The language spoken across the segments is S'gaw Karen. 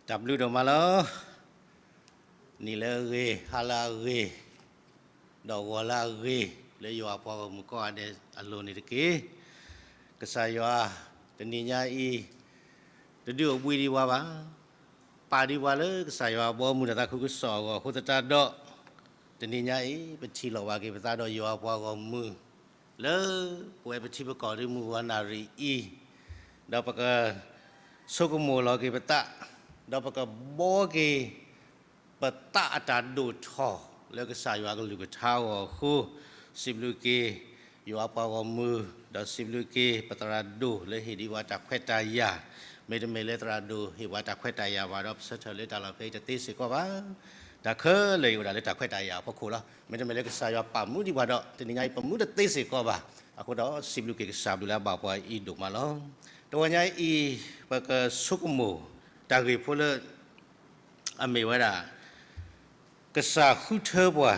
တၢ်ဘျုးဒိၣ်မးလီၤ. နံၤလၢအဂ့ၤ, ဟါလၢအဂ့ၤ, ဒီးဂီၤလၢအဂ့ၤ, လၢယွၤအပှၤဂီၢ်မုၢ်ကိးဂၤဒဲးအလိၤန့ၣ်တက့ၢ်. ကစၢ်ယွၤ တနံၤညါအံၤ တဒုးအိၣ်ဘှံးဒံးပှၤဘၣ်, ပာ်ဒံးပှၤလၢကစၢ်ယွၤအဘီအမုၢ်ဒီးသးခုကစီၣ်အဂီၢ်အဃိသတးဒီး, တနံၤညါအံၤ ပထံၣ်လိာ်ဘၣ်က့ၤပသးဒီးယွၤအပှၤဂီၢ်မုၢ် လၢပဝဲပထံပကီၢ်ဒ်မုၢ်ဂီၤနၣ်ရံၣ်အံၤ, ဒီးပကဆိကမိၣ်လီၤက့ၤပသး, ဒီးပကဘှီက့ၤ ပသးအတၢ်ဒိၣ်ထီၣ်လၢကစၢ်ယွၤကလုၢ်ကထါအဂီၢ်အဃိ, စံးဘျုးက့ၤ ယွၤပှၤဂီၢ်မုၢ်, ဒီးစံးဘျုးက့ၤပသရၣ်ဒိၣ်လၢဟ့ၣ်ဒံးပှၤတၢ်ခွဲးတၢ်ယာ်, မ့တမ့ၢ်လၢသရၣ်ဒိၣ်ဟ့ၣ်ပှၤတၢ်ခွဲးတၢ်ယာ်ဘၣ်ဒီး ပဆၢထၢၣ်လၢတၢ်လီၢ်ဖဲအံၤတသ့စ့ၢ်ကီးဘၣ်. တၢ်ခဲလၢာ်အံၤအိၣ်ဒၣ်လၢတၢ်ခွဲးတၢ်ယာ်အဖီခိၣ်လီၤ. မ့တမ့ၢ်လၢကစၢ်ယွၤပာ်မူဒံးပှၤဒီး တနံၤညါအံၤပမူတသ့စ့ၢ်ကီးဘၣ်. အဃိဒီးစံးဘျုးက့ၤကစၢ်ဘျုးလၢအဘၣ်ပှၤအံၤဒိၣ်မးလီၤ. တဂီၤညါအံၤ ပကဆိကမိၣ် တၢ်ဂ့ၢ်ဖိလၢ အမ့ၢ်ဝဲဒၣ် ကစၢ်ဃုထၢပှၤ,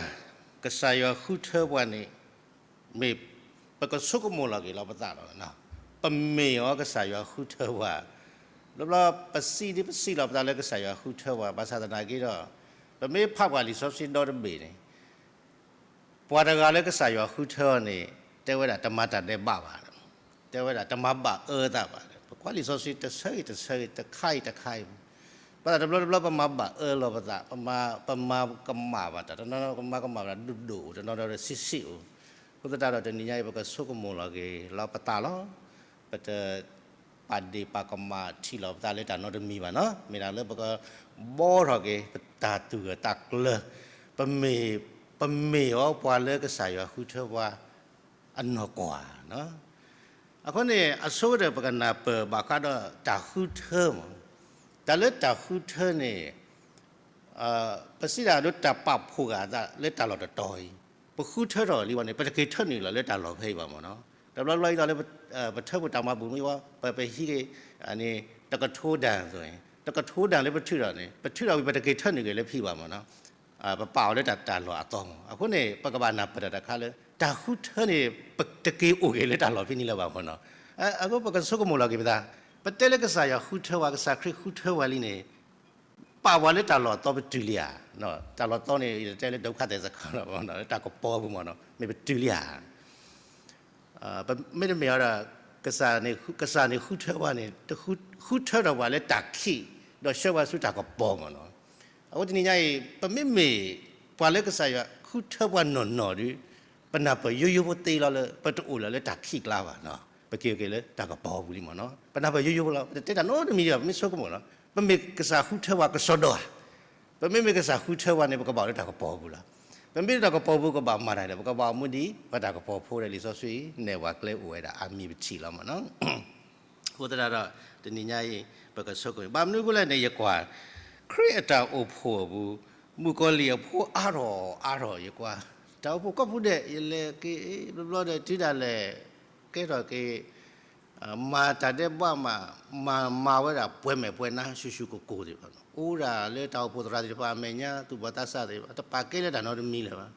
ကစၢ်ယွၤဃုထၢပှၤန့ၣ် မ့ၢ် ပကဆိကမိၣ်လီၤက့ၤလီၤပသးလီၤ. ပမ့ၢ်အီၤကစၢ်ယွၤဃုထၢပှၤ, ဘျီဘျီပစံးဒ်ပစံးလီၤပသးလၢကစၢ်ယွၤဃုထၢပှၤ, ဘၣ်ဆၣ်သနာ်က့ဒီး ပမ့ၢ်ဖးပှၤလံာ်စီဆှံဒီတဘ့ၣ်န့ၣ် ပှၤတဂၤလၢကစၢ်ယွၤဃုထၢအီၤန့ၣ် တဲဝဲဒၣ်တမၤတၢ်ဒဲးဘးဘၣ်, တဲဝဲဒၣ်တမၤဘၣ်အၢသးဘၣ်. ပကွၢ်လံာ်စီဆှံတဆၢဂ့ၤတဆၢဂ့ၤ တခါဂ့ၤတခါဂ့ၤ, ဘၣ်ဆၣ်တဘျီတဘျီပမၤဘၣ်အၢလီၤပသး, ပမၤကမၣ်ဘၣ်တၢ်, တနီၤနီၤပမၤကမၣ်ဘၣ်တၢ်ဒိၣ်ဒိၣ်, တနီၤနီၤဒီးဆံးဆံးအိၣ်. အဃိသတးဒီးတနံၤညါအံၤ ပကဆိကမိၣ်လီၤက့ၤလီၤပသးလီၤ. ပတ ပာ်ဒ့ၣ်ပာ်ကမၣ်ထံၣ်လီၤပသးလၢတၢ်နီတမံၤဘၣ်နီၤ, မ့ၢ်ဒၣ်လၢပကဘှီထီၣ်က့ၤ ပတၢ်သူၣ်ဂၢၢ်သးကျၢၤ, ပမ့ၢ် ပမ့ၢ်အီၤပှၤလၢကစၢ်ယွၤဃုထၢပှၤအနီၢ်ကီၢ်ဧါ. အဃိန့ၣ် အဆိကတၢၢ်ပကနၢ်ပၢၢ်ဘၣ်ဃးဒီးတၢ်ဃုထၢမး, တၢ်လၢတၢ်ဃုထၢန့ၣ် ပစံးဒၣ်ဒ်တၢ်ပာ်ဖှိၣ်ဂၢ်သးလၢတၢ်လီၢ်တတီၤအံၤ, ပဃုထၢထီၣ်လံဝဲန့ၣ် ပတက့ၤထၢနုာ်လီၤလၢတၢ်လီၢ်ဖဲအံၤဘၣ်မ့ၢ်နီၤ. တဘျီဘျီအံၤဒီးလၢ ပထၢပတၢ်မၤဘူၣ်မ့ၢ်ဝဲ ပပဟံးက့ၤ တကထိဒၣ်အသိးန့ၣ် တကထိဒၣ်လၢပထုးထီၣ်န့ၣ် ပထုးထီၣ်ဝံၤ ပတက့ၤထၢနုာ်က့ၤလၢဖံဘၣ်မ့ၢ်နီၤ. ပပာ်အီၤလၢတၢ်လီၢ်အသီမး. အဃိန့ၣ် ပကဘၣ်နၢ်ပၢၢ်တၢ်တခါလၢ တၢ်ဃုထၢန့ၣ် ပတက့ၤအိၣ်က့ၤလၢတၢ်လီၢ်ဖဲန့ၣ်လၢၤဘၣ်မ့ၢ်နီၤ. အဃိပကဆိကမိၣ်လီၤက့ၤပသး, ပတဲလၢကစၢ်ယွၤဃုထၢပှၤ ကစၢ်ခရံာ်ဃုထၢပှၤလံန့ၣ် ပာ်ပှၤလၢတၢ်လီၢ်အသီပတုၤလံဧါ. တၢ်လီၢ်သီန့ၣ် ယတဲလၢဒုက္ခသည်စခန်းလီၤ, တၢ်ကပီၤပူၤမ့ၢ်နီၤ, မ့ၢ်ပတုၤလံဧါ. မ့တမ့ၢ်အီၤဒီး ကစၢ်န့ၣ်ဃုထၢပှၤန့ၣ် ဃုထၢထီၣ်ပှၤလၢတၢ်ခံး ဒီးဆှၢပှၤဆူတၢ်ကပီၤမ့ၢ်နီၤ. အဃိတနံၤညါအံၤ ပမ့မ့ၢ် ပှၤလၢကစၢ်ယွၤဃုထၢပှၤနီၢ်နီၢ်ဒီး ပနၢ်ပၢၢ်ယိယိဖိသ့လီၤလၢ ပတအိၣ်လၢၤလၢတၢ်ခံးကျါဘၣ်နီၤ, ပက့ၤက့ၤလၢတၢ်ကပီၤပူၤလံမ့ၢ်နီၤ. ပနၢ်ပၢၢ်ယိယိဖိလီၤ, ပတတဲတၢ်နီတမံၤဒံးဘၣ်, ပမ့ၢ်ဆိကမိၣ်လီၤ, ပမ့ၢ်ကစၢ်ဃုထၢပှၤကစီဒီဧါ. ပမ့မ့ၢ်ကစၢ်ဃုထၢပှၤန့ၣ် ပကဘၣ်အိၣ်လၢတၢ်ကပီၤပူၤလီၤ. ပမ့ၢ်လၢတၢ်ကပီၤပူၤကဘၣ်မၤတၢ်ဒီး ပကဘၣ်အိၣ်မူဒ်ပှၤတၢ်ကပီၤဖိဒီး လံာ်စီဆှံ နဲၣ်ပှၤကျဲအိၣ်ဝဲဒၣ် အမံၤပထံၣ်လီၤမ့ၢ်နီၤ. အဃိသတးဒီး တနံၤညါအံၤ ပကဆိကမိၣ် ဘၣ်မနုၤအဃိလဲၣ်န့ၣ် ယကွၢ် ခရံာ်အတၢ်အိၣ်ဖှိၣ်အပူၤ မုၣ်ကီၤလံၢ်အဖိအါထီၣ်အါထီၣ် ယကွၢ် တၢ်အိၣ်ဖှိၣ်ကိးပူၤဒဲး ယလဲၤက့ၤ ဘျီဘျီဒီး တုၤဒၣ်လဲာ် ကဲထီၣ်က့ၤ မၤတၢ်ဒဲးဘးမး မၤ မၤဝဲဒၣ်ပှဲၤမဲာ်ပှဲၤနါ ဆူၣ်ဆူၣ်ကိၢ်ကိၢ်သ့ၣ်တဖၣ်န့ၣ် အိၣ်ဒၣ်လၢတၢ်အိၣ်ဖှိၣ်သရၣ်သ့ၣ်တဖၣ်အမဲာ်ညါ သူၣ်ဘီၣ်သးစၢ်သ့ၣ်တဖၣ် တပာ်ကဲလၢတၢ်နီတမံၤလၢၤ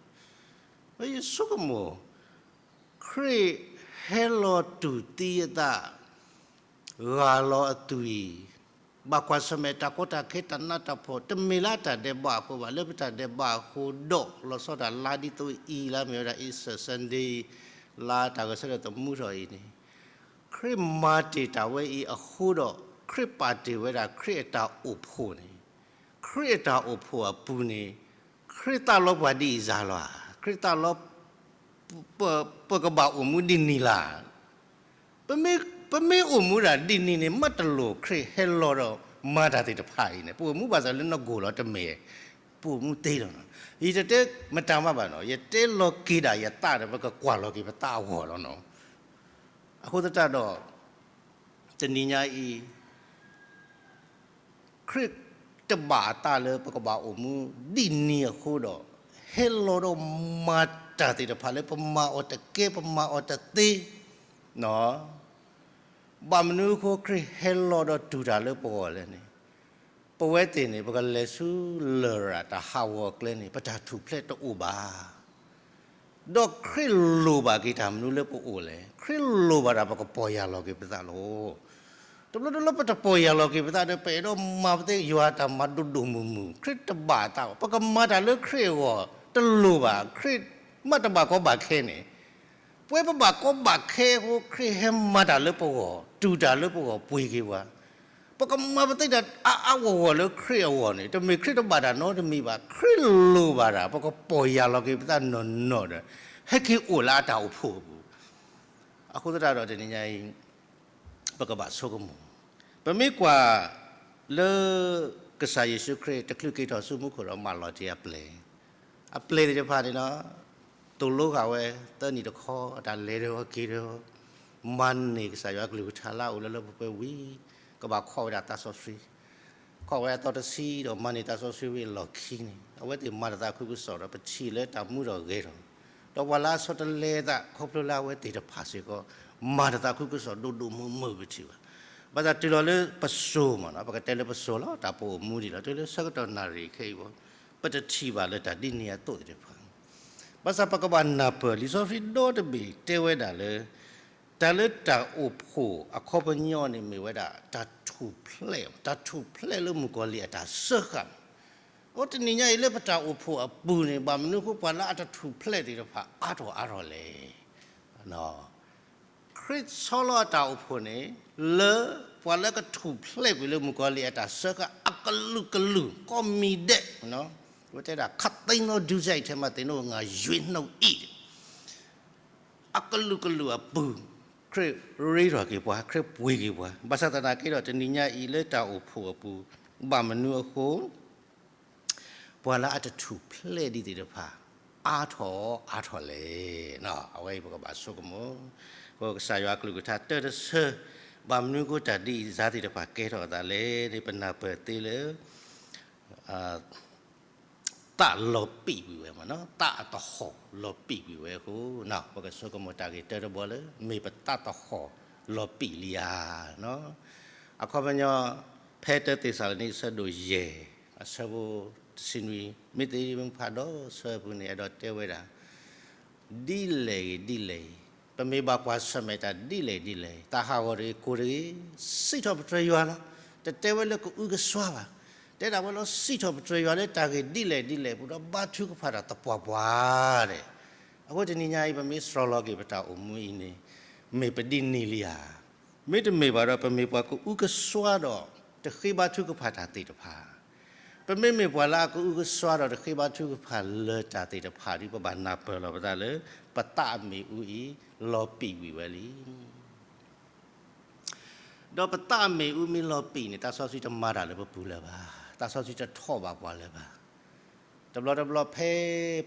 ဘၣ်. ယဆိကမိၣ် ခရံာ်ဟဲလီၤတူၢ်သံအသး ဂၢ်လီၤအသွံၣ် ဘၣ်ကွၢ်ဆၢၣ်မဲာ်တၢ်ကီတၢ်ခဲတၢ်နးတၢ်ဖှီၣ် တမ့ၢ်လၢတၢ်ဒဲးဘးအဃိဘၣ် လၢပတၢ်ဒဲးဘးအဃိဒီး လီၤဆီဒၣ်တၢ်လါဒ်သိးအံၤ လါမ့ၢ်ဝဲဒၣ် Easter Sunday လါတၢ်ဂဲၤဆၢထၢၣ်သမူထီၣ်အံၤန့ၣ် ခရံာ်မၤတ့ၢ်တၢ်ဝဲအံၤအဃိဒီး ခရံာ်ပာ်တ့ၢ်ဝဲဒၣ်ခရံာ်အတၢ်အိၣ်ဖှိၣ်န့ၣ် ခရံာ်အတၢ်အိၣ်ဖှိၣ်အပူၤန့ၣ် ခရံာ်သးလီပှၤဒ်အံၤစၢ်လီၤဧါ. ခရံာ်သးလီ ပ ပကဘၣ်အိၣ်မူဒ်န့ၣ်လၢ် ပမ့ၢ် ပမ့ၢ်အိၣ်မူဒၣ်ဒ်န့ၣ်န့ၣ် မ့ၢ်တလိၣ်ခရံာ်ဟဲလီၤဒီးမၤတၢ်သ့ၣ်တဖၣ်အံၤန့ၣ် ပအိၣ်မူဘၣ်သးလၢနဂိၢ်လီၤတမ့ၢ် ပအိၣ်မူသ့လီၤနီၤ. ယတတဲမတၤမးဘၣ်နီၤ ယတဲလီၤက့ၤဒၣ်ယသးဒီး ပကကွၢ်လီၤက့ၤပသးအဂီၢ်လီၤနီၤ. အဃိသတးဒီး တနံၤညါအံၤ ခရံာ်တဘၣ်အသးလၢပကဘၣ်အိၣ်မူဒ်န့ၣ်အဃိဒီး ဟဲလီၤဒီးမၤတၢ်သ့ၣ်တဖၣ်လၢပမၤအီၤတကဲ ပမၤအီၤတသ့ ဘၣ်မနုၤအဃိ ခရံာ်ဟဲလီၤဒီးတူၢ်တၢ်လၢပဂီၢ်လဲၣ်န့ၣ် ပဝဲသ့ၣ်န့ၣ် ပကလဲၤဆူလရာ်တၢ်ဟးဂီၤကျဲန့ၣ် ပတၢ်ထူၣ်ဖျဲးတအိၣ်ဘၣ်. ဒီးခရံာ်လိၣ်ဘၣ်က့ၤတၢ်မနုၤလၢပအိၣ်လဲၣ်. ခရံာ်လိၣ်ဘၣ်တၢ်ပကပီၢ်ယၢ်လီၤက့ၤပသးလီၤ. တဘျီတဘျီပတပီၢ်ယၢ်လီၤက့ၤပသးဒီး ပအဲၣ်ဒိးမၤပသ့ၣ်ယွၤတၢ်မၤဒိၣ်ဒိၣ်မုၢ်မုၢ်, ခရံာ်တဘၣ်အသးဘၣ်, ပကမၤတၢ်လၢခရံာ်အဂီၢ်တလိၣ်ဘၣ်, ခရံာ်မၤတၢ်ဘၣ်ကီဘၣ်ခဲန့ၣ်, ပဝဲပဘၣ်ကီဘၣ်ခဲအဃိ ခရံာ်ဟဲမၤတၢ်လၢပဂီၢ်, တူၢ်တၢ်လၢပဂီၢ်, ပှ့ၤက့ၤပှၤ ပကမၤပသ့ၣ်တၢ်အါအါဂီၢ်ဂီၢ်လၢခရံာ်အဂီၢ်န့ၣ်, တမ့ၢ်ခရံာ်တဘၣ်တၢ်နီတမံၤဘၣ်, ခရံာ်လိၣ်ဘၣ်တၢ်, ပကပီၢ်ယၢ်လီၤက့ၤပသးနီၢ်နီၢ်ဒီး ဟဲက့ၤအိၣ်လၢအတၢ်အိၣ်ဖှိၣ်အပူၤ. အဃိသတးဒီးတနံၤညါအံၤ ပကဘၣ်ဆိကမိၣ်, ပမ့ၢ်ကွၢ်လၢ ကစၢ်ယ့ၣ်ၡူးခရံာ် တချုးက့ၤထီၣ်ဆူမူခိၣ်ဒီး မၢလီၤတ့ၢ်အပျဲၢ်, အပျဲၢ်သ့ၣ်တဖၣ်န့ၣ်ဒီး သိၣ်လိဃာ်ဝဲ သၢနံၣ်တခီ အတၢ်လဲၤဒီးက့ၤဒီး မၤန့ၢ်ကစၢ်ယွၤအကလုၢ်ကထါလၢအအိၣ်လၢလၢပှဲၤပှဲၤဝံၤ ကဘၣ်ခီၣ်ဝဲဒၣ်သးစီဆှံ, ခီၣ်ဝဲအသီတဆံဒီး မၤန့ၢ်သးစီဆှံဝံၤအလီၢ်ခံန့ၣ် အဝဲသ့ၣ်မၤတၢ်သးခုကစီၣ်ဒီး ပထံၣ်လၢတၢ်မူထီၣ်ဂဲၤထီၣ်, ဒီးပှၤလၢအဆီတလဲအသး ခီဖျိလၢအဝဲသ့ၣ်တဖၣ်စ့ၢ်ကီး မၤတၢ်သးခုကစီၣ်ဒိၣ်ဒိၣ်မုၢ်မုၢ်ပထံၣ်ဘၣ်. ဘၣ်ဆၣ်တုၤလီၤလၢပစိၤမးနီၤ, ပကတဲလၢပစိၤလီၤ, တၢ်ပအိၣ်မူဒံးလီၤ, တုၤလၢဆၢကတီၢ်နၣ်ရံၣ်ခဲအံၤဘၣ်, ပတထံၣ်ဘၣ်လၢတၢ်ဒ်န့ၣ်အသိးသ့ၣ်တဖၣ်. ဘၣ်ဆၣ်ပကဘၣ်နၢ်ပၢၢ် လံာ်စီဆှံဒီတဘ့ၣ်တဲဝဲဒၣ်လၢ တၢ်လၢတၢ်အိၣ်ဖှိၣ်အခီပညီန့ၣ် မ့ၢ်ဝဲဒၣ်တၢ်ထူၣ်ဖျဲး, တၢ်ထူၣ်ဖျဲးလၢမုၣ်ကီၤလံၢ်အတၢ်စၢဃာ်. အိၣ်တနံၤညါအံၤလၢပတၢ်အိၣ်ဖှိၣ်အပူၤန့ၣ် ဘၣ်မနုၤအဃိပှၤလၢအတထူၣ်ဖျဲးသ့ၣ်တဖၣ်အါထီၣ်အါထီၣ်လဲၣ်. ခရံာ်ဆီလီၤအတၢ်အိၣ်ဖှိၣ်န့ၣ် လၢပှၤလၢကထူၣ်ဖျဲးကွံာ်လၢမုၣ်ကီၤလံၢ်အတၢ်စၢဃာ်အကလုာ်ကလုာ် ကိးမံၤဒဲး, ဝဲတဲဒၣ် ခပ်သိမ်းသော ဒုစရိုက်ထဲမှာ သင်တို့ကို ငါရွေးနှုတ်၏, အကလုာ်ကလုာ်အပူၤ ခရံာ်ရ့ထီၣ်က့ၤပှၤ, ခရံာ်ပှ့ၤက့ၤပှၤ. ဘၣ်ဆၣ်သနာ်က့ဒီး တနံၤညါအံၤလၢတၢ်အိၣ်ဖှိၣ်အပူၤ ဘၣ်မနုၤအဃိ ပှၤလၢအတထူၣ်ဖျဲးဒံးသ့ၣ်တဖၣ် အါထီၣ်အါထီၣ်လဲၣ်. အဝဲအံၤပကဘၣ်ဆိကမိၣ်, ကစၢ်ယွၤအကလုၢ်ကထါတၢတဆၢ, ဘၣ်မနုၤအဃိတၢ်ဒ်အံၤ စါသ့ၣ်တဖၣ်ကဲထီၣ်အသးလဲၣ်န့ၣ် ပနၢ်ပၢၢ်သ့လၢ သးလီၤပံာ်ကွံာ်ဝဲမးနီၤ, သးအတဟီၣ်လီၤပံာ်ကွံာ်ဝဲအဃိ, ပကဆိကမိၣ်တၢ်ဂ့ၢ်တၢတဘီလၢ မ့ၢ်ပသးတဟီၣ်လီၤပံာ်လံဧါ. အခီပညီ ဖဲတၢသ့းစၤလနံ အဆၢဒိၣ်ယဲၢ် အဆၢဖိတဆံနွံ, မ့ၢ်သ့မ့ၢ်ဖးဒီးဆၢပူၤန့ၣ် အဲၣ်ဒိးတဲဝဲဒၣ် ဒ်လဲၣ်ဂ့ၤဒ်လဲၣ်ဂ့ၤ, ပမ့ၢ်ဘၣ်ကွၢ်ဆၢၣ်မဲာ်တၢ်ဒ်လဲၣ်ဒ်လဲၣ်ဂ့ၤ, တၢ်ဟးဂီၤတဂ့ၤ ကိၢ်တဂ့ၤ, စံးထီၣ်ပတြၢၤယွၤလီၤ. တတဲဝဲလၢကအုကစွါဘၣ်, တဲဒၣ်ဝဲလီၤ စံးထီၣ်ပတြၢၤယွၤလၢတၢ်ဂ့ၢ်ဒ်လဲၣ်ဒ်လဲၣ်အပူၤဒီး ဘါထုကဖၣ်တၢ်သပှၢ်ပှၢ်ဒဲး. အဃိတနံၤညါအံၤ ပမ့ၢ်စှီၤလီၤက့ၤပတၢ်အိၣ်မူအံၤန့ၣ် မ့ၢ်ပဒ်န့ၣ်လံဧါ. မ့တမ့ၢ်ဘၣ်ဒီး ပမ့ၢ်ပှၤကအုကစွါဒီး တဃ့ဘါထုကဖၣ်တၢ်သ့ၣ်တဖၣ် ပမ့မ့ၢ်ပှၤလၢအကအုကစွါဒီးတဃ့ဘါထုကဖၣ်လၢတၢ်သ့ၣ်တဖၣ်ဒီး ပဘၣ်နၢ်ပၢၢ်လီၤပသးလၢ ပသးအမ့ၣ်အူအံၤ လီၤပံာ်ကွံာ်ဝဲလံ. ဒီးပသးအမ့ၣ်အူမ့ၢ်လီၤပံာ်န့ၣ် သးစီဆှံတမၤတၢ်လၢပပူၤလၢၤဘၣ်, သးစီဆှံတထီၣ်ဘၣ်ပှၤလၢၤဘၣ်. တဘျီတဘျီဖဲ